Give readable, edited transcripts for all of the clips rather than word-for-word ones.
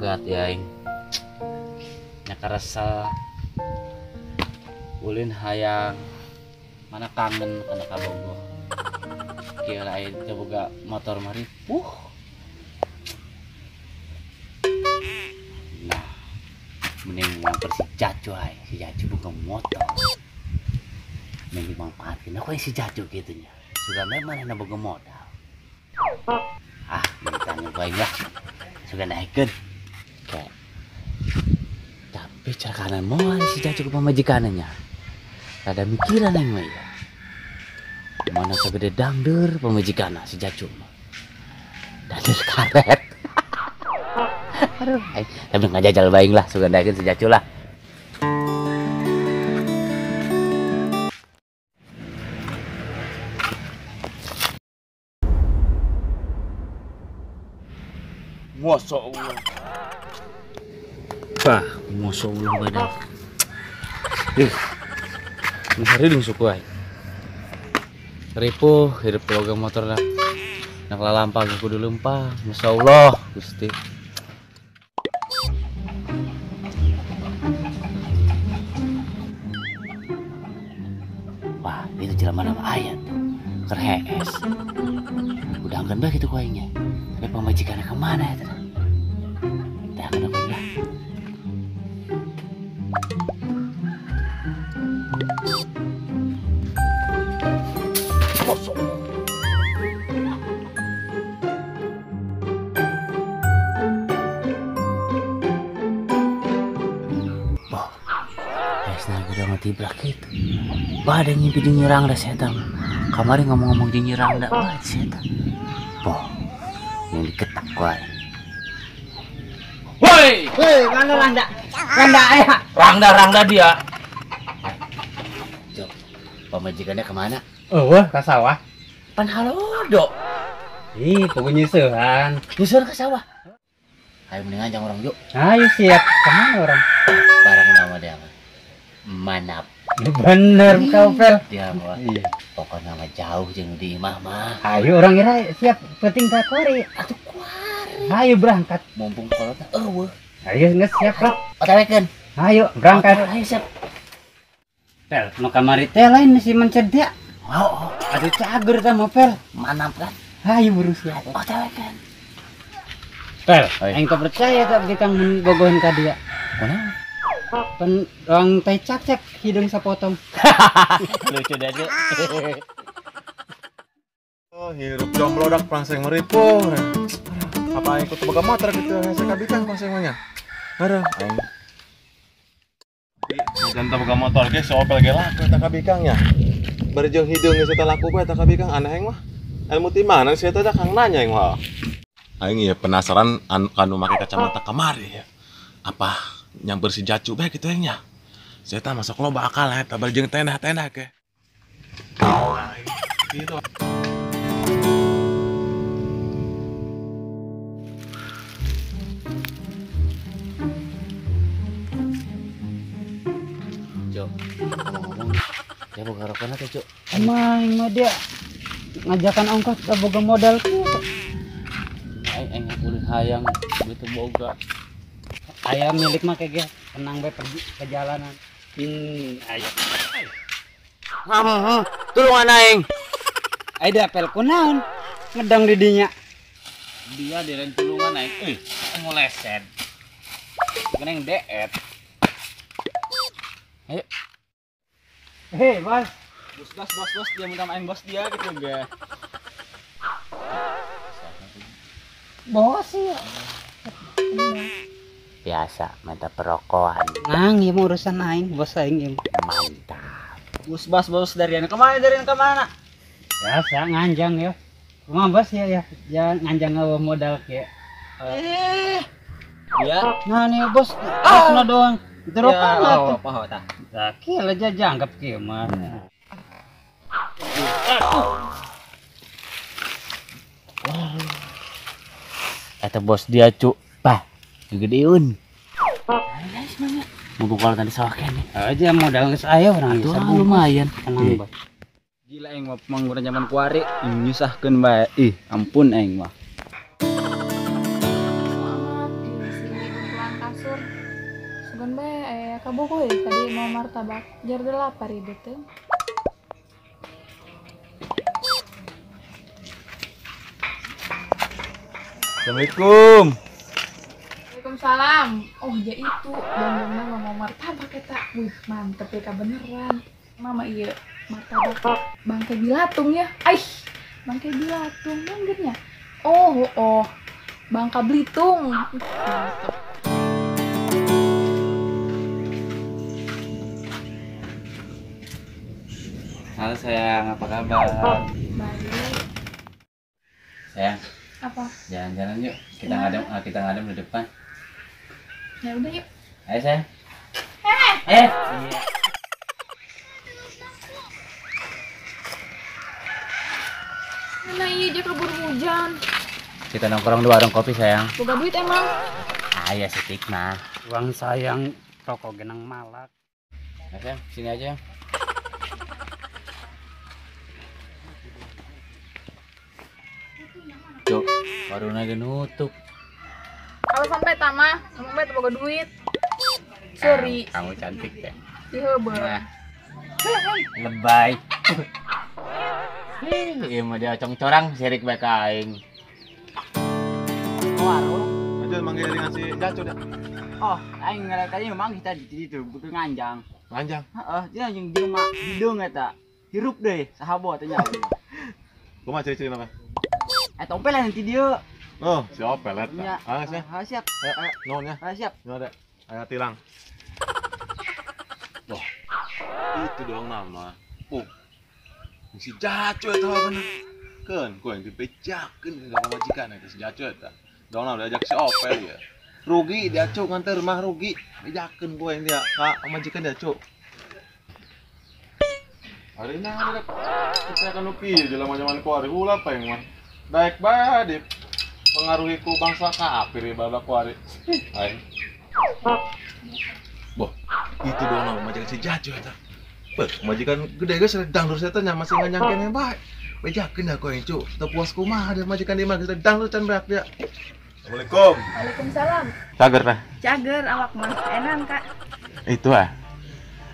Lega hati aing. Nya karasa ulin hayang mana kangen kana kabogoh. Kieu lah aing teu boga motor mah ripuh. Nah, mending ngamper si Jacu aing, si Jacu boga motor. Mending dimanfaatkeun ku si Jacu kitu nya. Sugan we manehna boga modal. Ah, mending tanya aing lah. Sugan naikeun. Kayak tapi cara kanan moal si Jacu ke pamajikannya. Rada mikiran aing mah ya. Mana sagede dangdeur pamajikanna si Jacu mah. Dangdeur karet. Aduh, aing tapi ngajajal baing lah sugan daekeun si Jacu lah. Masya Allah. Bah, masya Allah badan. Hari suku aing. Ripuh hidup keluarga motor lah. Nak lalampang kudu leumpang. Masya Allah, Gusti. Wah, itu jelema nama aya tuh. Keur hees. Udah angkeun bae kitu ku aingnya. Tapi pamajikanna ka mana eta? Teh angkeun aku lah. Tibrak itu badan nyimpi jeung nyerang da setan kamari ngomong-ngomong jeung nyerang da wah setan boh yang diketak wae. Woi woi mana rangda rangda aya rangda rangda dia. Cok, pamajikannya kemana? Eueuh ka sawah pan halodo. Ih pokoknya nyeusehan nyeusehan ka sawah. Ayo mendingan jang orang yuk. Ayo siap kemana orang barang nama dia mah manap. Bener kau Pel. Dia mah. Iya. Pokoknya mah jauh jeung di imah mah. Ayo orang ira siap penting ka kuari. Atuh kuari. Ayo berangkat. Mumpung kolotna eueuh. Ayo geus siap lah. Otawekeun. Ayo berangkat. Ayo siap. Pel, nu kamari teh lain si mencedek. Oh, aduh cager tah mah Pel. Manap kan? Ayo buru siap. Otawekeun. Pel, aing teu percaya tak bikang mun bogohan ka dia. Kunaon? Pen orang teh cak-cak hidung sepotong. Lucu dah Cuk. Oh, hirup jomblo dak pangseng meripuh. Apa aing kudu boga motor kitu hese kabikang pangseng mah nya. Aduh, aing. Jangan boga motor ge si Opel ge laku eta kabikang nya. Bari jeung hideung geus eta laku bae eta kabikang aneh aing mah. Ilmu ti mana si eta kang nanya aing mah. Aing ieu penasaran anu make kacamata kamari ya. Apa nyamper si Jacu bae kitu nya. Saya tah masuk loba akal eta bari jeung tendah-tendah ke. Gitu. Cuk, ngomong-ngomong dia boga rokona teh, Cuk. Emang mah dia ngajakan ongkos teh boga modal kieu. Aing aing ulin hayang gitu boga. Ayam milik mah kayak tenang bae pergi ke jalanan. Ayo. Tulungan aing. Ayo da pel kunaon? Ngedang di dinya. Dia diren tulungan aing. Ngoleset. Keneng deet. Ayo. Hei, bos. Bos, bos, bos, dia minta main bos dia gitu enggak. Bos ya. Biasa minta perokokan. Nang, ieu mah urusan aing, bos aing ieu. Mantap. Bos, bos, bos dari kemana? Dari kemana? Biasa nganjang ya. Kumaha bos ya ya, jangan nganjang ngawa modal kieu. Ya. Nah nih bos, bosna doang. Terokan atuh. Poho tah. Tah kieu aja janggap kieu mah. Eta bos dia cuk. Bah, gedeun. Mumpung kalau tadi sawah kene. Aja modal geus aya urang bisa lumayan. Tenang, Bos. Gila aing mah pemangguran zaman kuari nyusahkeun bae. Ih, ampun aing mah. Kabogoh ya tadi mau martabak. Jar lapar ieu teh. Assalamualaikum. Waalaikumsalam. Oh ya itu, dongdongna mau martabak eta. Wih, mantep ya beneran. Mama iya martabak bangkai bilatung ya. Aih, bangkai bilatung manggernya. Oh, oh. Bangka Belitung. Mantep. Halo sayang, apa kabar? Baik. Sayang. Apa? Jalan-jalan yuk. Kita ngadem di depan. Ya udah yuk. Ayo sayang. Eh. Iya. Mana iya dia keburu hujan. Kita nongkrong di warung kopi sayang. Boga duit emang. Ayah setik mah. Uang sayang toko genang malak. Nah, sayang, sini aja. Cuk, warungnya lagi nutup. Kalau sampai tama, sampai boga duit. Sorry. Kamu cantik ya. Iya, nah. Lebay. Iya mah dia cong-corang sirik bae ka aing. Warung. Aja manggil dengan si Jaco dah. Oh, aing ngarep tadi memang kita di situ butuh nganjang. Nganjang? Heeh, dia jeung jelema hideung eta. Hirup deh, sahabat teh nya. Kumaha ciri-ciri apa? Tompel lah nanti dia. Oh, si Opel eta. Ah, siap. Ah, siap. Nuhun nya. Ah, siap. Nuhun deh. Aya tilang. Wah, itu doang nama. Oh, si Jaco eta bener. Keun, ku yang dibejakeun ka pamajikan eta si Jaco eta. Doang nama diajak si Opel ya. Rugi dia cuk nganter mah rugi. Bejakeun ku yang dia ka pamajikan dia cuk. Hari ini ada kita akan lupi jelema zaman kuari ulah apa yang mah. Daek bae di pengaruhi ku bangsa kafir ya badak kuari. Aing. Boh, itu doang nama majikan si Jaco eta. Beuh, majikan gede geus dangdur eta nya masih nganyangkeun bae. Bejakeun aku yang cuk, teu puas kumaha dia majikan di mah geus dangdur can beak dia. Assalamualaikum. Waalaikumsalam. Cager teh. Cager awak mah. Enan, Kak. Itu ah.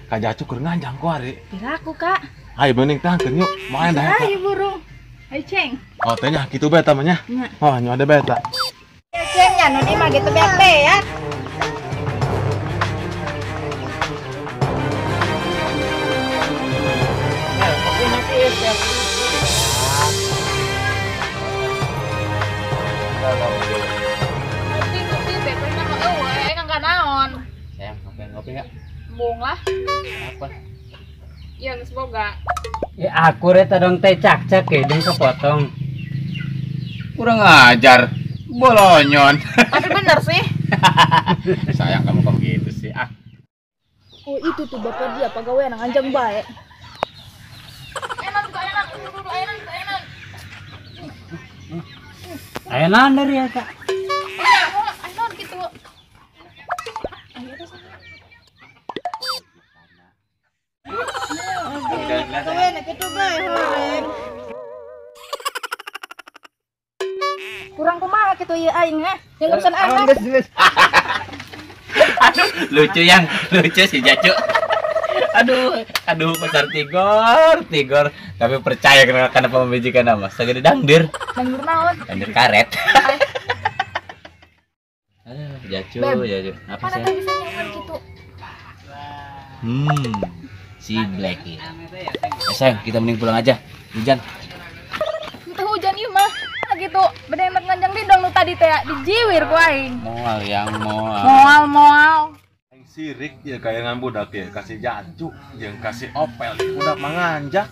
Kak Jaco keur nganjang kuari. Piraku, Kak. Ayo mending tangkeun yuk. Main dah eta. Ayo burung. Ayo ceng. Oh, tehnya gitu bae tamanya. Oh, nyu ada bae eta. Ceng nya nu mah gitu beak ya. Ngerti bepe nama eueuh enggak naon. Sayang, ngopi enggak? Embung lah. Apa? Ya geus boga. Ya aku reta dong teh cak-cak ya, dong kepotong. Kurang ajar, bolonyon. Tapi bener sih. Sayang kamu kok gitu sih, ah. Oh itu tuh bapak dia pegawai yang anjang baik. Enak, enak, enak, enak. Enak dari ya kak. Enak gitu. Kurang kumaha kitu ieu aing heh. Yang urusan anak. Aduh, lucu yang lucu si Jaco. Aduh, aduh pasar tigor. Tapi percaya karena pemajikan nama. Segede dangdir. Dangdir naon? Dangdir karet. Aduh, Jaco, Jaco. Apa sih? Mana bisa nyaman gitu? Si Black ya. Sayang, kita mending pulang aja. Hujan. Itu hujan ieu mah. Gitu. Beda emak nganjang di dong nu tadi teh dijiwir ku aing. Moal yang moal. Moal moal. Aing sirik ya kayangan budak ya kasih Jacu jeung kasih Opel budak manganjak.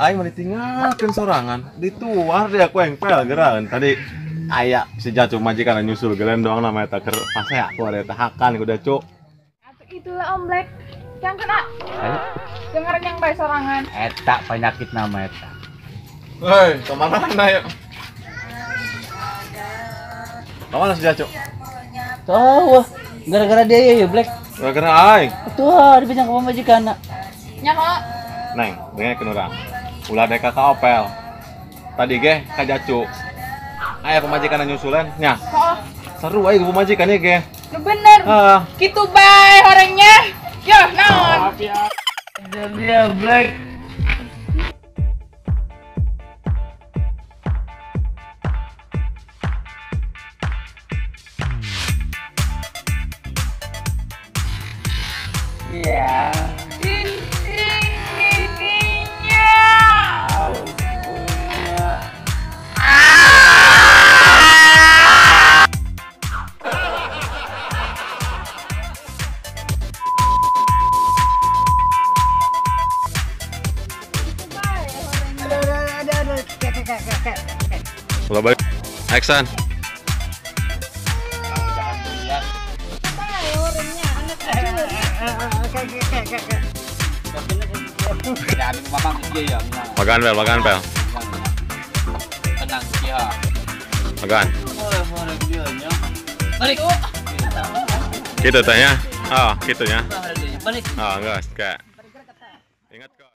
Aing mah ditinggalkeun sorangan, dituar dia ku aing pel geuraeun. Tadi aya si Jacu majikan nyusul geureun doang nama eta keur pasea ku eta hakan ku Jacu. Atuh itulah Om Black. Yang kena. Ayo. Dengerin yang bae sorangan. Eta penyakit nama eta. Hei, kemana yuk? Kemana si Jaco? Tahu, gara-gara dia ya Black. Gara-gara aing. Tuh, dipinjam ke pamajikan. Nyaho. Neng, dengekeun urang. Ulah deka ka Opel. Tadi ge ka Jacu. Aya pamajikan nyusulan nya. Heeh. Seru aing pamajikan ge. Nu bener. Kitu bae horengnya. Yo, naon? Dia black. Iya. Ulah balik. Action. Makan pel, makan pel. Tenang ya. Makan. Balik. Gitu tanya. Ah, gitu ya. Balik. Ah, enggak, enggak.